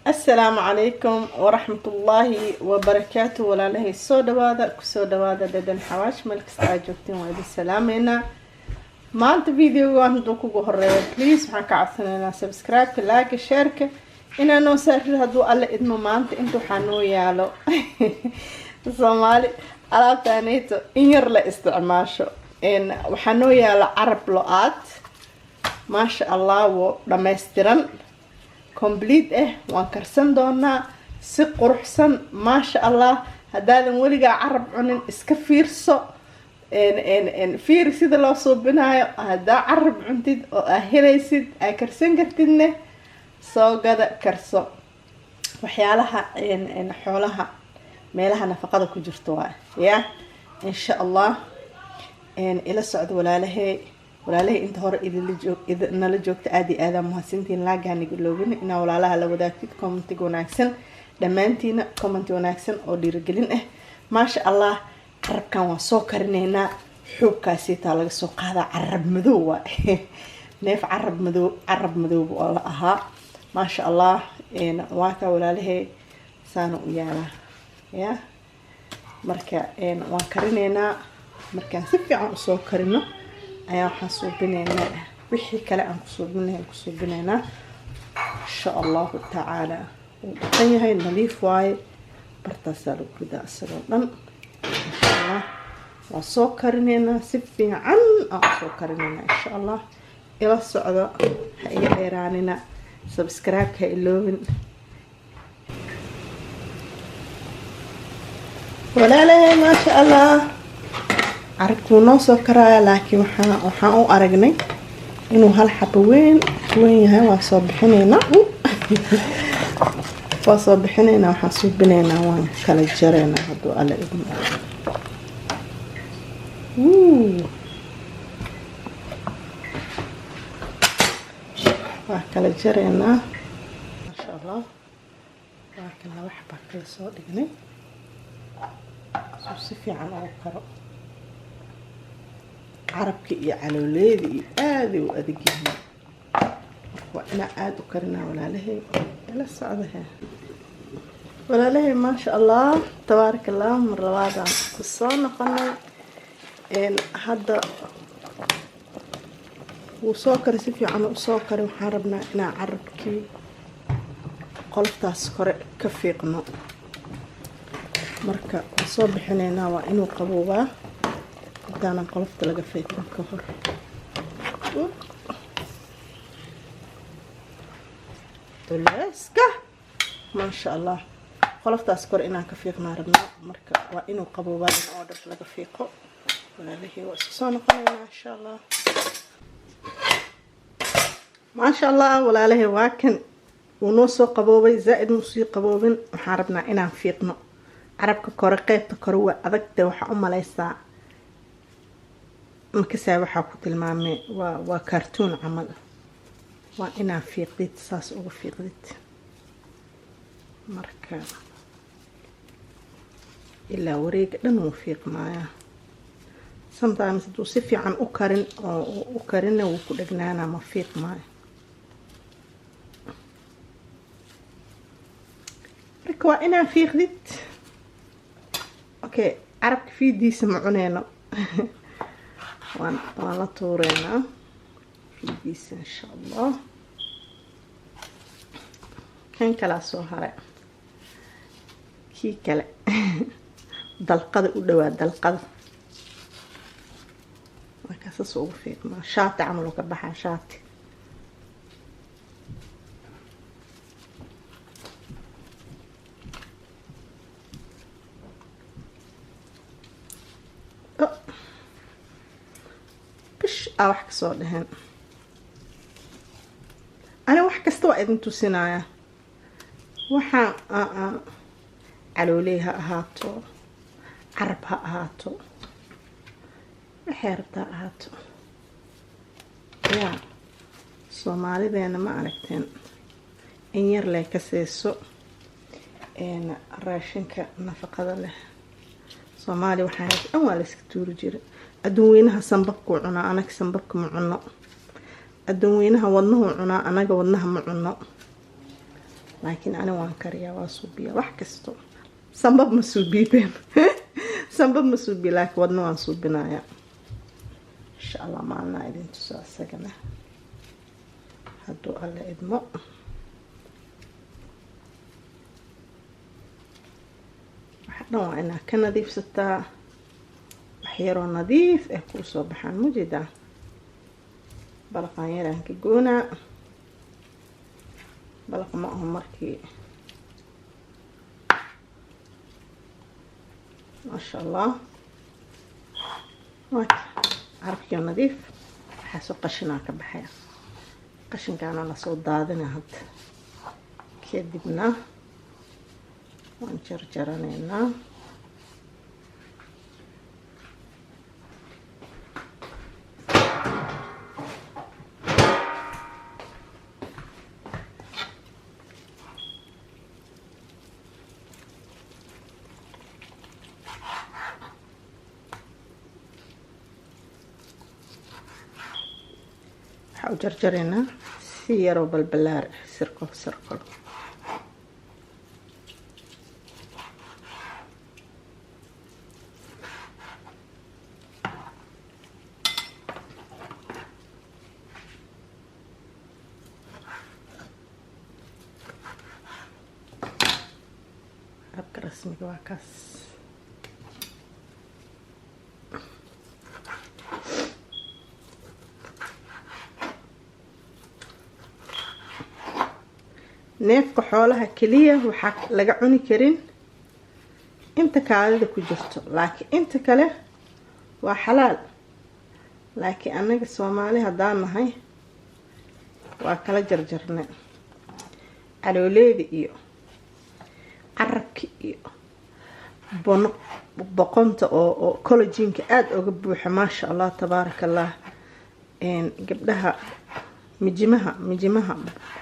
Asalaamu calaykum waraxmatullaahi wabarakaatu. Walaalahay, soo dhawaada, kusoo dhawaada Dhadhan Xawaash. Meel kasta aad joogtiin waa idin salaameynaa. Maanta videogan hadduu kugu horeeyo, please waxaan ka codsanaynaa subscribe-ka, like-ka, share-ka inaa noo saartid hadduu Alle idmo. Maanta inta waxaa noo yaalo Soomaali alaabtaaneyto in yar la isticmaasho. Waxaa noo yaalo carab lo-aad, maasha Allah, woo dhammaystiran, complete ah. Waan karsan doonaa si quruxsan, maasha Allah. Haddaadan weligaa carab cunin, iska fiirso, fiiri sida loo suubinaayo. Haddaa carab cuntid oo aa helaysid, aa karsan kartidne, soo gada, karso. Waxyaalaha xoolaha meelaha nafaqada ku jirto waa ya. Insha Allah ila socdo, walaalahay. Walaalahay, inta hore idinla joog nala joogta, aada iyo aadaa mahadsantiin. Like-gaa niga loogin inaa walaalaha la wadaagtid, commentiga wanaagsan, dhammaantiina comment wanaagsan oo dhiirigelin ah, maasha Allah. Carabkan waan soo karineynaa. Xuubkaasiitaa laga soo qaadaa. Carab madow waa neef carab madow, carab madow oo la ahaa, maasha Allah. Waa kaa, walaalahay, saana u yaalaa ya. Marka waan karineynaa. Markaan si fiican usoo karino ayaa waxaan suubinaynaa wixii kale aan kusuubin lahayn, kusuubinaynaa insha Allahu tacaala. Wuu dhaqan yahay, nadiif waaye. Bartaasaa lagu ridaa isagoo dhan, insha Allah. Waan soo karineynaa, si fiican aan usoo karineynaa, insha Allah. Ila socdo, ha iga dheeraanina. Subscribe-ka ha iloobin, walaalahay. Maasha Allah, carabkuu noo soo karaaya, laakiin waxaan u aragnay inuu hal xabo weyn weyn yahay. Waa soo bixinaynaa, waa soo bixinaynaa. Waxaan suubinaynaa, waan kala jaraynaa hadduu Alle idmo. Wuu. Waa kala jaraynaa, maasha Allah. Waa kan, laba xabaa kala soo dhignay suu si fiican ugu karo. Carabka iyo calooleeda iyo aaday u adag yihiin, marka waa inaa aada u karinaa. Walaalahay, ila socdahe, walaalahay. Maasha Allah, tabaaraka Allah. Mar labaadaan ku soo noqonay. Hadda wuu soo karay, si fiican u soo karay. Waxaan rabnaa inaan carabkii qoloftaas kore ka fiiqno. Marka waan soo bixinaynaa. Waa inuu qaboobaa intaanan qolofta laga fiiqin ka hor. Culeyska, maasha Allah. Qoloftaas kore inaan ka fiiqnaa rabnaa. Marka waa inuu qaboobaa in order laga fiiqo. Walaalihii, waa isku soo noqonaynaa insha Allah. Maasha Allah, walaalahii, waa kan, wuu noo soo qaboobay. Zaa-id muusii qaboobin. Waxaan rabnaa inaan fiiqno carabka kore. Qeybta kore waa adagte, waxaa u maleysaa makasaa waxaa ku tilmaamay waa cartoon camal. Waa inaa fiiqdid, saas uga fiiqdid. Marka ilaa wareega dhan wuu fiiqmayaa. Sometimes hadduu si fiican u karin oo u karinna, wuu ku dhegnaanaa, ma fiiqmaayo. Marka waa inaa fiiqdid. Okay, carabka fiidiisa ma cuneyno, waan la tuureynaa fiidiisa, insha Allah. Kan kalaa soo haray, kii kale dalqada u dhawaa, dalqada. Markaa saas ugu fiiqmaa, shaati camal oo ka baxaa, shaati. Oh. Bish aa wax kasoo dhaheen. Ani wax kasta waa idin tusinaya. Waxaa calooley ha ahaato, carab ha ahaato, waxay rabtaa ahaato. Yaa Soomaalideena, ma aragteen in yar leh ka seeso raashinka nafaqada leh? Soomaaliya waxaa dhan waa la iska tuuri jiray. Adduun weynaha sambabkuu cunaa, anaga sambabka ma cuno. Adduun weynaha wadnuhu cunaa, anaga wadnaha ma cuno. Laakiin ani waan kariyaa, waa suubiya wax kasto. Sambab ma suubiyeen, sambab ma suubiya, laakiin wadna waan suubinayaa insha Allah. Maalnaa idin tuso isagana hadduu Alla idmo. Waxa dhan waa inaa ka nadiifsataa, wax yaroo nadiif ah kuu soo baxaan. Mujeedaa, balaqaan yaraan ka goonaa. Balaqa ma aho markii. Maasha Allah, waat carabkiio nadiif. Waxaasoo qashinaa ka baxaya, qashinkaana lasoo daadina hadda. Kadibna waan jarjaranaynaa. Waxaa u jarjaraynaa si yaroo balbalaar ah, circle circle. Habka rasmiga waa kaas. Neefka xoolaha keliya waxaa laga cuni karin inta kaadida ku jirto, laakiin inta kale waa xalaal. Laakiin annaga Soomaali haddaan nahay waa kala jarjarnay, calooleeda iyo carabka iyo boqonta oo collagenka aada uga buuxa. Maasha Allah, tabaaraka Allah. Gabdhaha, mijimaha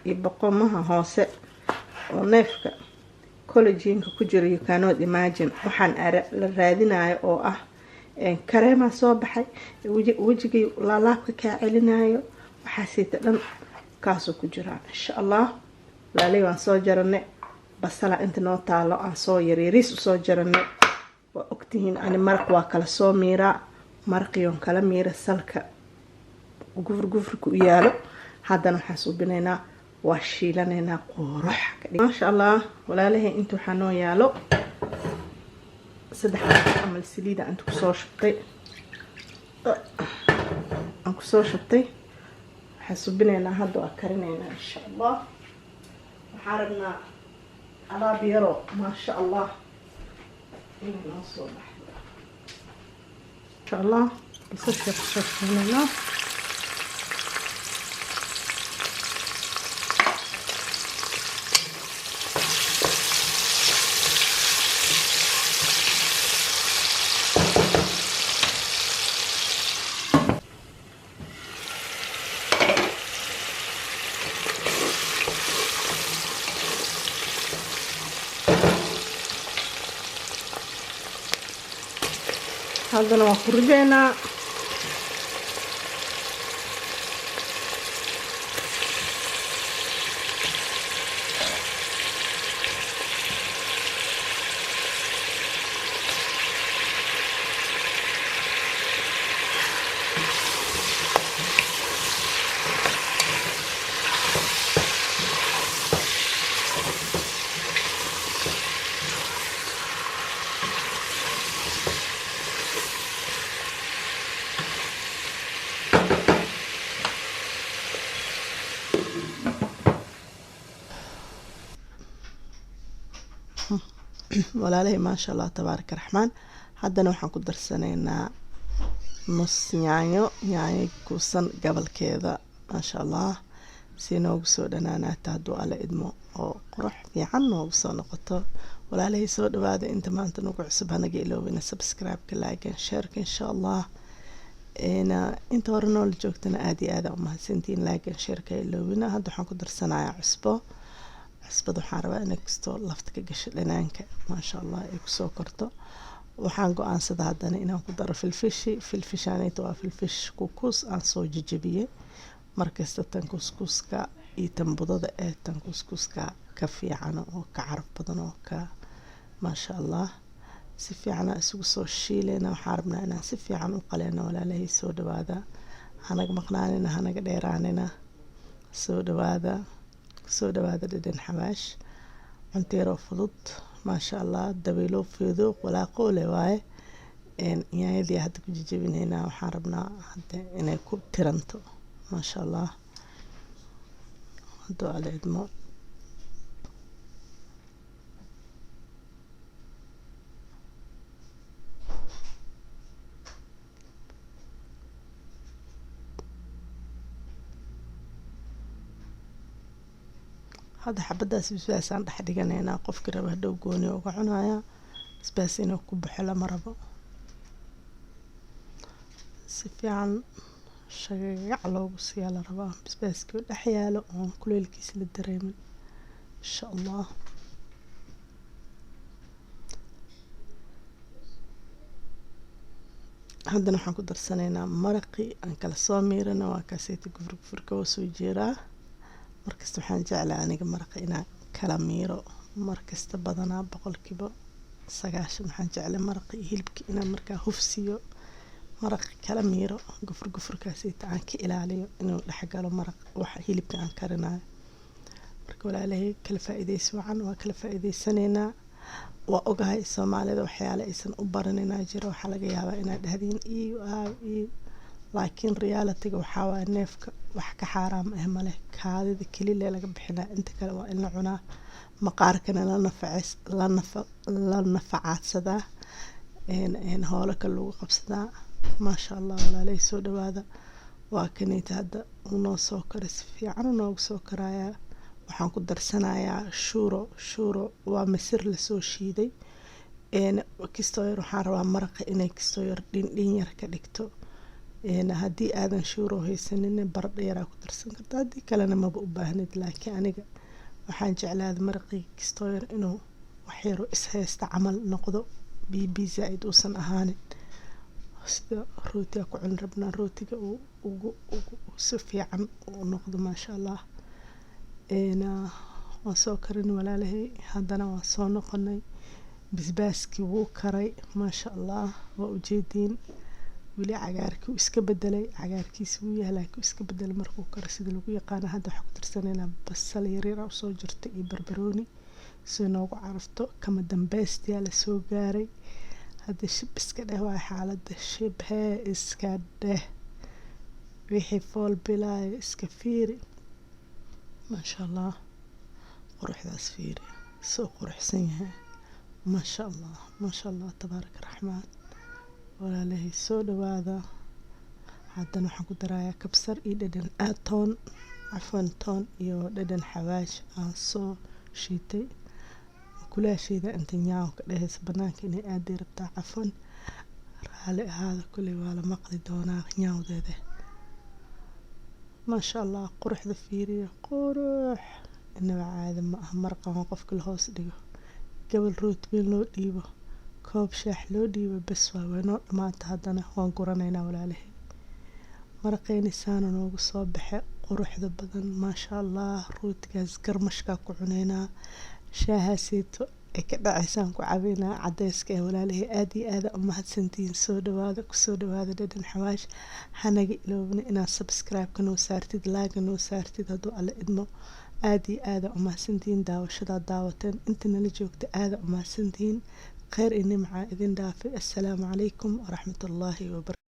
iyo boqomaha hoose oo neefka collagenka ku jira, you cannot imagine. Waxaan la raadinayo oo ah kareemaa soo baxay, wejigay laalaabka kaa celinayo, waxaasiita dhan kaasuu ku jiraa insha Allah. Walaalay, waan soo jaranay. Basala inta noo taalo aan soo yaryariis usoo jaranay. Waa ogtihiin, ani maraq waa kala soo miiraa. Maraqiyoon kala miira salka gufur gufurka u yaalo. Haddana waxaan suubinaynaa, waa shiilanaynaa qurux, maasha Allah. Walaalahay, inta waxaa noo yaalo 3 camal saliida inta kusoo shubtay, aan kusoo shubtay. Waxaan suubinaynaa hadda, waa karinaynaa insha Allah. Waxaan rabnaa alaab yaro, maasha Allah, inay noo soo baxdo insha Allah. Basasha kusoo shubanaynaa. Haddana waan ku rideynaa. Walaalahay, maasha Allah, tabaaraka raxmaan. Haddana waxaan ku darsanaynaa nus yaanyo, yaanyo kuusan gabalkeeda, maasha Allah, si noogu soo dhanaanaata hadduu Alla idmo oo qurux fiican noogu soo noqoto. Walaalahay, soo dhawaada. Inta maanta nagu cusub, hanaga iloobina subscribe-ka, like and share-ka insha Allah. Inta hore noola joogtana aada iyo aada umahadsantihiin. Like and share-ka iloobina. Hadda waxaan ku darsanayaa cusbo. Cusbada waxaan rabaa inay kastoo lafta ka gasho dhanaanka, maasha Allah, ay kusoo korto. Waxaan go-aansada haddana inaan ku daro filfishi. Filfishaanayta waa filfish kukuus aan soo jejebiyey. Markasta tan kuskuuska iyo tan budada ee tan kuskuuska ka fiican oo ka caraf badan oo ka maasha Allah. Si fiican aan isugu soo shiileyna. Waxaan rabnaa inaan si fiican u qaleyno. Walaalahay, soo dhawaada, hanaga maqnaanina, hanaga dheeraanina. Soo dhawaada, soo dhawaada Dhadhan Xawaash. Cunto yaroo fudud, maasha Allah, dabaylo fiiduuq walaaqoole waaye. Yaanyadii hadda ku jijabinaynaa. Waxaan rabnaa hadda inay ku tiranto, maasha Allah, hadduu Alla idmo. Hadda xabadaas basbaasaan dhex dhiganaynaa. Qofkii raba hadhow gooni uga cunayaa. Basbaas inuu ku baxo lama rabo. Si fiican shagagac loogu siiyaa la rabaa, basbaaskii dhex yaalo oon kuleelkiisa la dareemin, insha Allah. Haddana waxaan ku darsanaynaa maraqii aan kala soo miirana. Waa kaaseeta gufur gufurka oo soo jeeraa. Markasta waxaan jeclaa aniga maraqa inaan kala miiro. Markasta badanaa 90% waxaan jeclay maraqa iyo hilibka inaan markaa hufsiyo, maraqa kala miiro, gufur gufurkaasita aan ka ilaaliyo inuu dhexgalo maraq waxa hilibka aan karinayo. Marka walaalahay, kala faa'iidaysi wacan, waa kala faa'iidaysanaynaa. Waa ogahay Soomaalida waxyaale aysan u baranina jira. Waxaa laga yaabaa inaad dhahdiin iyo aaw iyo, laakiin reality-ga waxaa waaye neefka wax ka xaaraam ah male. Kaadida keli lee laga bixinaa, inta kale waa in la cunaa, maqaarkana la nafaceys la nafa la nafacaadsadaa, hoolo kale lagu qabsadaa, maasha Allah. Walaalay, soo dhawaada. Waa kanayta hadda uu noo soo karay, si fiican uu noogu soo karayaa. Waxaan ku darsanayaa shuuro. Shuuro waa misir lasoo shiiday. Kistoo yar waxaan rabaa maraqa inay kistoo yar dhindhin yar ka dhigto. Haddii aadan shuuro haysanin, baradho yaraa ku darsan karta, haddii kalena maba u baahnid. Laakiin aniga waxaan jeclaaday maraqii kistoo yar inuu wax yaro ishaysta camal noqdo, biyo biyo zaa-id uusan ahaanin. Sida rootiga ku cuni rabnaa, rootiga uu ugu ugu si fiican u noqdo, maasha Allah. Waan soo karin walaalahay. Haddana waan soo noqonay. Basbaaskii wuu karay, maasha Allah, waa ujeediin. Weli cagaarkii wuu iska bedelay, cagaarkiisa wuu yahay laakiin wuu iska bedelay markuu karo, sida lagu yaqaano. Hadda waxaan ku darsanaynaa basal yaryar usoo jirta iyo barbarooni si noogu carafto. Kama dambeystiyaa lasoo gaaray. Hadda shib iska dheh waay xaaladda, shib hee iska dheh, wixii fool bilaayo iska fiiri, maasha Allah. Quruxdaas fiiri, soo quruxsan yahay, maasha Allah, maasha Allah, tabaaraka raxmaan. Walaalahay, soo dhawaada. Haddana waxaan ku darayaa kabsar iyo dhadhan toon, cafwan, toon iyo dhadhan xawaash aan soo shiitay. Kulaasheeda inta nyaaw ka dhehaysa banaanka inay aaday rabtaa. Cafwan, raali ahaada, kuley waa la maqli doonaa nyaawdeeda. Maasha Allah, quruxda fiiriya, qurux inaba caadi ma aha. Maraqan qofka la hoos dhigo, gabal rooti weyn loo dhiibo, koob shaax loo dhiibo, bes waa waynoo dhamaata. Haddana waan guranaynaa walaalahay. Maraqeyni saana noogu soo baxe quruxda badan, maasha Allah. Rootigaas garmashkaa ku cuneynaa, shaahaaseyto ay ka dhaceysaan ku cabeynaa cadeyska ee. Walaalahay, aada iyo aada u mahadsantihiin. Soo dhawaada, kusoo dhawaada Dhadhan Xawaash. Hanaga iloobna inaad subscribe-ka noo saartid, like-ga noo saartid, hadduu Alla idmo. Aada iyo aada u mahadsantihiin daawashadaa daawateen. Inta nala joogta aada u mahadsantihiin. Kheyr iyo nimcaa idin dhaafay. Assalaamu calaykum waraxmatullaahi wabarakatu.